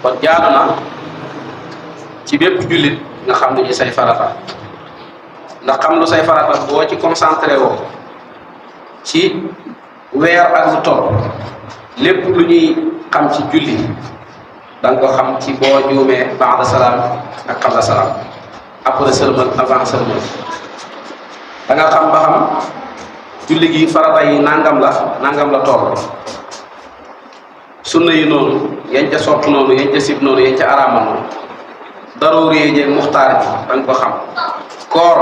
kon jaadu na ci bépp jullit nga xam lu ci say farata ndax xam lu say farata boo ci concentré woo ci weer ak lu toll lépp lu ñuy xam ci julli da nga ko xam ci boo juumee ba'da salaam ak qabla salaam après sëlmal avant sëlmal da nga xam ba xam julli gi farata yi nangam la toll sunna yi noonu yañ ca sopp noonu yañ ca sib noonu yañ ca araamal noonu daruuri yi jeeg muxtaar bi da nga ko xam koor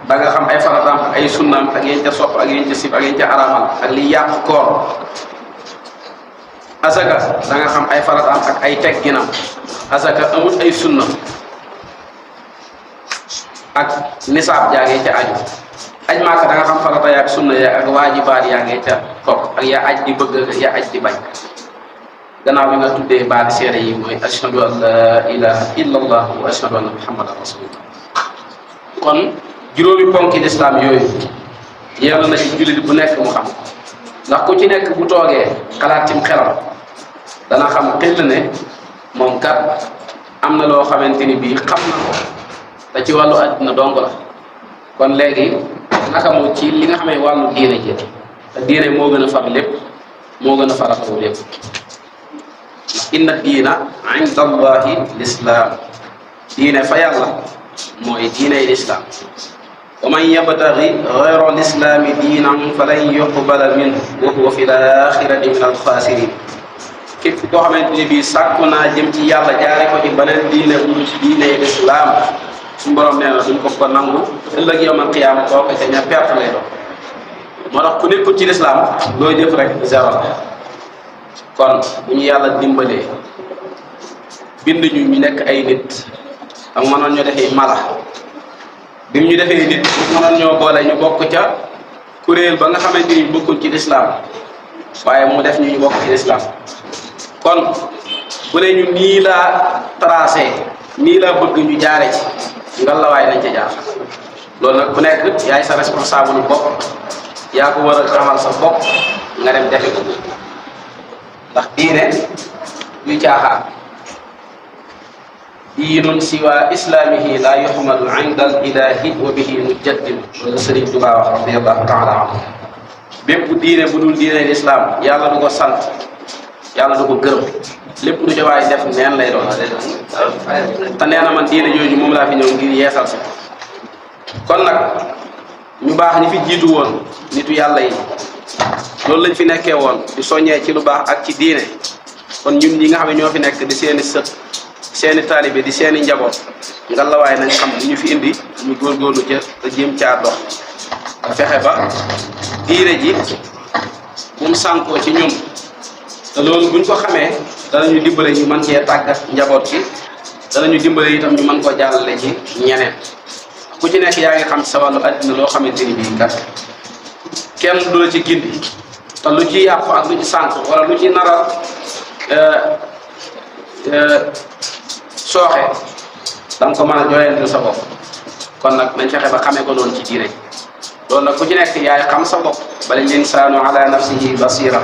da nga xam ay farataam ak ay sunnaam ak yañ ca sopp ak yañ ca sib ak yañ ca araamal ak li yàq koor asaka da nga xam ay farataam ak ay tegginam asaka amul ay sunna ak nisaab jaagee ca aju aj maaka da nga xam farata yaak sunna ya ak waajibaat yaa ngee ca topp ak yaa aj di bëgg yaa aj di bañ gannaaw bi nga tuddee baati seede yi mooy ashhadu an la ilaha illa allah wa ashhadu anna muhammadan rasulullah kon juróomi ponki lislaam yooyu yell na ci jullit bu nekk mu xam ndax ku ci nekk bu toogee xalaat cim xelam dana xam xel ne moom kat am na loo xamante ni bii xam na ko te ci wàllu àddina dong la kon léegi naka mu ci li nga xamee wàllu diine ji te diine moo gën a far lépp moo gën a faratawu lépp inna diina inda allahi lislaam diine fa yàlla mooy diiney lislaam wa man yabtaghi ghayra lislaami diinan falan yuqbala minhu wa huwa fi l-aaxirati min al-xaasiriin képp koo xamante ni bii sàkku naa jëm ci yàlla jaare ko ci beneen diine bu ci diiney lislaam suñu borom nee na duñ ko nangu ëllëg yawmal qiyaama koo ko ca ña perte lay doon moo tax ku nekkul ci lislaam looy def rek zéro la kon bu ñu yàlla dimbalee bind ñu nekk ay nit ak mënoon ñoo defee mala bi mu ñu defee nit mënoon ñoo boole ñu bokk ca kuréel ba nga xamante ni bokkul ci lislaam waaye mu def ñu bokk ci lislaam kon bu ne ñu nii laa tracé nii laa bëgg ñu jaare ci ngallaawaay nañ ca jaar loolu nag ku nekk yaay sa responsable bopp yaa ko war a xamal sa bopp nga dem defe ko ndax diine yu caaxaan diinun siwa islaamihi la yuhmadu inda al ilahi wa bihi nujaddidu loolu Sëriñ Tuubaa wax radiyallahu taala anhu bépp diine bu dul diine lislaam yàlla du ko sant yàlla du ko gërëm lépp lu ca waay def neen lay doon te nee na man diine jooju moom laa fi ñëw ngir yeesal si kon nag ñu baax ñi fi jiitu woon nitu yàlla yi loolu lañ fi nekkee woon di soññee ci lu baax ak ci diine kon ñun ñi nga xam ne ñoo fi nekk di seeni sët seeni taalibe di seeni njaboot ngallaawaay nañ xam li ñu fi indi ñu góorgóorlu ca te jéem caa dox te fexe ba diine ji bu mu sànkoo ci ñun te loolu buñ ko xamee danañu dimbale ñu mën cee tàggat njaboot gi danañu dimbale itam ñu mën ko jàllale ci ñeneen ku ci nekk yaa ngi xam sa wàllu àddina loo xamante ni bii kat kenn du la ci gindi te lu ci yàqu ak lu ci sànq wala lu ci nara sooxe da nga ko mën a joyeentil sa bopp kon nag nañ fexe ba xamee ko noonu ci diine loolu nag ku ci nekk yaay xam sa bopp bal insaanu ala nafsihi basira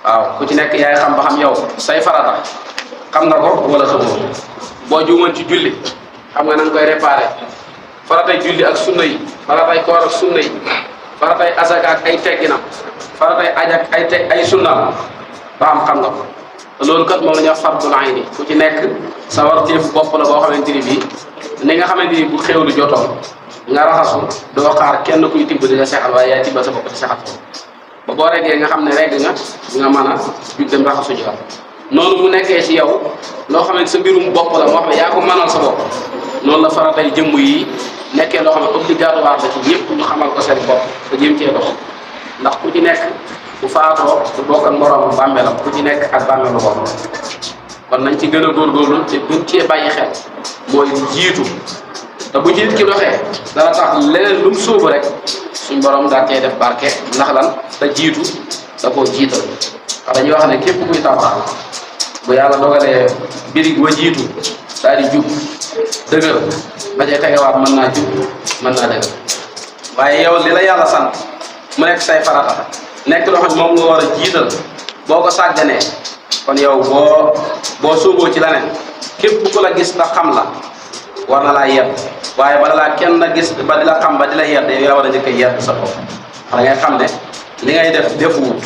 waaw ku ci nekk yaay xam ba xam yow say farata xam nga ko wala xamoo boo juumoon ci julli xam nga na nga koy réparé faratay julli ak sunna yi faratay koor ak sunna yi faratay asaka ak ay tegginam faratay aj ak ay sunnaam ba xam nga ko te loolu kat moom la ñuy wax fardul ayni ku ci nekk sa warteefu bopp la boo xamante ni bii ni nga xamante ni bu xéwlu jotoon nga raxasu doo xaar kenn kuy tibb di la sexal waaye yaay tibbal sa bopp di sexal ba boo reggee nga xam ne regg nga mën a jug dem raxasu ji waat noonu mu nekkee ci yow loo xam ne sa mbirum bopp la moo xam ne yaa ko mënal sa bopp noonu la faratay jëmm yi nekkee loo xam ne obligatoire la ci ñëpp ñu xamal ko seen bopp te jéem cee dox ndax ku ci nekk bu faatoo du bokk ak moroomam bàmmeelam ku ci nekk ak bàmmeelu bopp kon nañ ci gën a góorgóorlu te gën cee bàyyi xel mooy jiitu te bu jiit ki doxee dana tax leneen lu mu sóobu rek suñ borom daal cee def barke ndax lan te jiitu da koo jiital wax dañuy wax ne képp kuy tabax bu yàlla dogalee birig wa jiitu daal di jub dëgër ba cay tegewaat mën naa jub mën naa dëgër waaye yow li la yàlla sant mu nekk say farata nekk loo xam ne moom nga war a jiital boo ko sàgganee kon yow boo suuboo ci leneen képp ku la gis ta xam la war na laa yedd waaye bala laa kenn na gis ba di la xam ba di la yedd yow yaa war a njëkk a yedd sa bopp da ngay xam ne li ngay def defuwut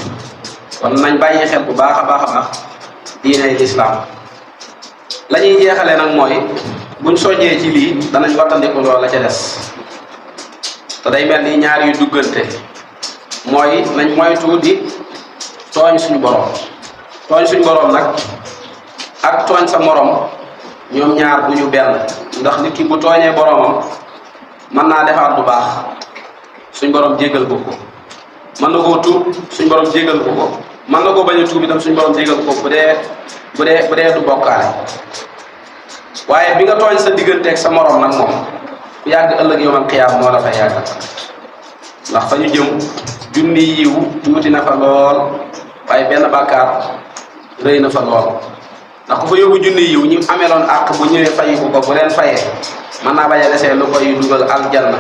kon nañ bàyyi xel bu baax a baax a baax diine lislaam la ñuy jeexalee nag mooy buñ soññee ci lii danañ wattandiku loolu la ca des te day mel ni ñaar yu duggante mooy nañ moytu di tooñ suñu borom nag ak tooñ sa morom ñoom ñaar bu ñu benn ndax nit ki bu tooñee boromam mën naa defaat bu baax suñ borom jéggal ko mën na koo tuub suñ borom jéggal ko mën na koo bañ a tuub itam suñ borom jéggal ko bu dee du bokkaale waaye bi nga tooñ sa digganteeg sa morom nag moom ku yàgg ëllëg yawmal qiyaam moo la fay yàggal ndax fa ñu jëm junni yiw tuuti na fa lool waaye benn bàkkaar rëy na fa lool ndax ku fa yóbbu junni yiw ñi ameloon àq bu ñëwee fayi ko bu leen fayee mën naa bañ a desee lu koy dugal aljanna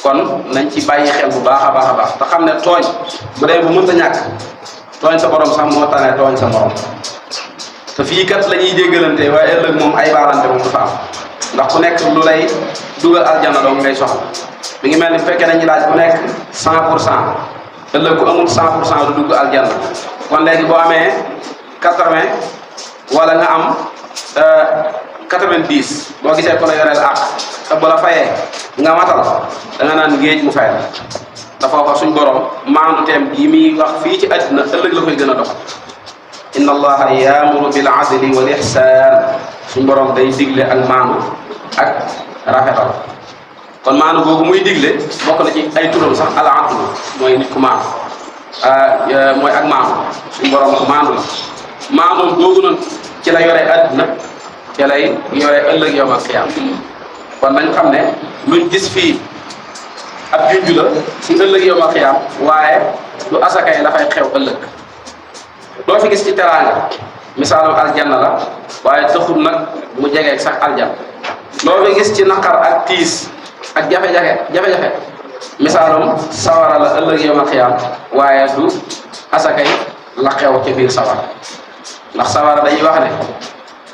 kon nañ ci bàyyi xel bu baax a baax a baax te xam ne tooñ bu dee bu mënta ñàkk tooñ sa borom sax moo tane tooñ sa morom te fii kat la ñuy jéggalante waaye ëllëg moom ay baalante moom du fa am ndax ku nekk lu lay dugal aljanna doom ngay soxla mi ngi mel ni bu fekkee dañuy laaj ku nekk 100% ëllëg ku amul 100% du dugg aljanna kon léegi boo amee 80 wala nga am 90 boo gisee ko la yoreel àq te bu la fayee nga matal da nga naan géej mu fay la dafa wax suñ borom maandu teem yi muy wax fii ci àddina ëllëg la koy gën a dox inna allaha yaamuru bil adli wal ihsan suñ borom day digle ak maandu ak rafetal kon maandu googu muy digle bokk na ci ay turam sax al adlu mooy nit ku maandu mooy ak maandu suñ borom ku maandu la maandu googu noonu ci la yore àddina ci lay yore ëllëg yawmal qiyaam kon nañ xam ne luñ gis fii ab junj la ci ëllëg yawmal qiyaam waaye du asaka yi dafay xew ëllëg loo fi gis ci teraanga misaalum aljanna la waaye taxul nag mu jegeeg sax aljanna loo fi gis ci naqar ak tiis ak jafe-jafe misaalum sawara la ëllëg yawmal qiyaam waaye du asaka yi la xew ci biir sawara ndax sawara dañuy wax ne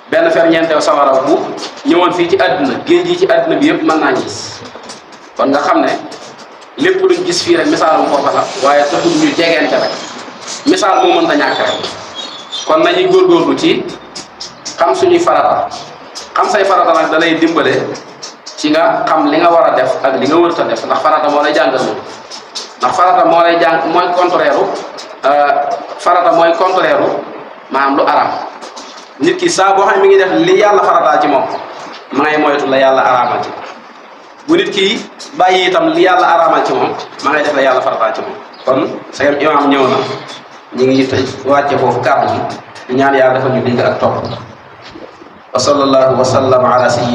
benn ferñeentew sawara bu ñëwoon fii ci àdduna géej yi ci àdduna bi yëpp mën naa gis kon nga xam ne lépp luñ gis fii rek misaalum foofa la waaye taxul ñu jegeente rek misaal moo mënta ñàkk rek kon nañuy góorgóorlu ci xam suñuy farata xam say farata nag da lay dimbale ci nga xam li nga war a def ak li nga wërta def ndax farata moo lay jàngal moom ndax farata moo lay jàng mooy contraire maanaam lu araam nit ki saa boo xam ne mi ngi def li yàlla farataal ci moom ma ngay moytu la yàlla araamal ci bu nit ki bàyyi itam li yàlla araamal ci moom ma ngay def la yàlla farataal ci moom kon sagam imaam ñëw na ñu ngi tëj wàcce foofu kàddu gi di ñaan yàlla dafa ñu dégg ak topp wa sallallahu wa sallam ala sayyidina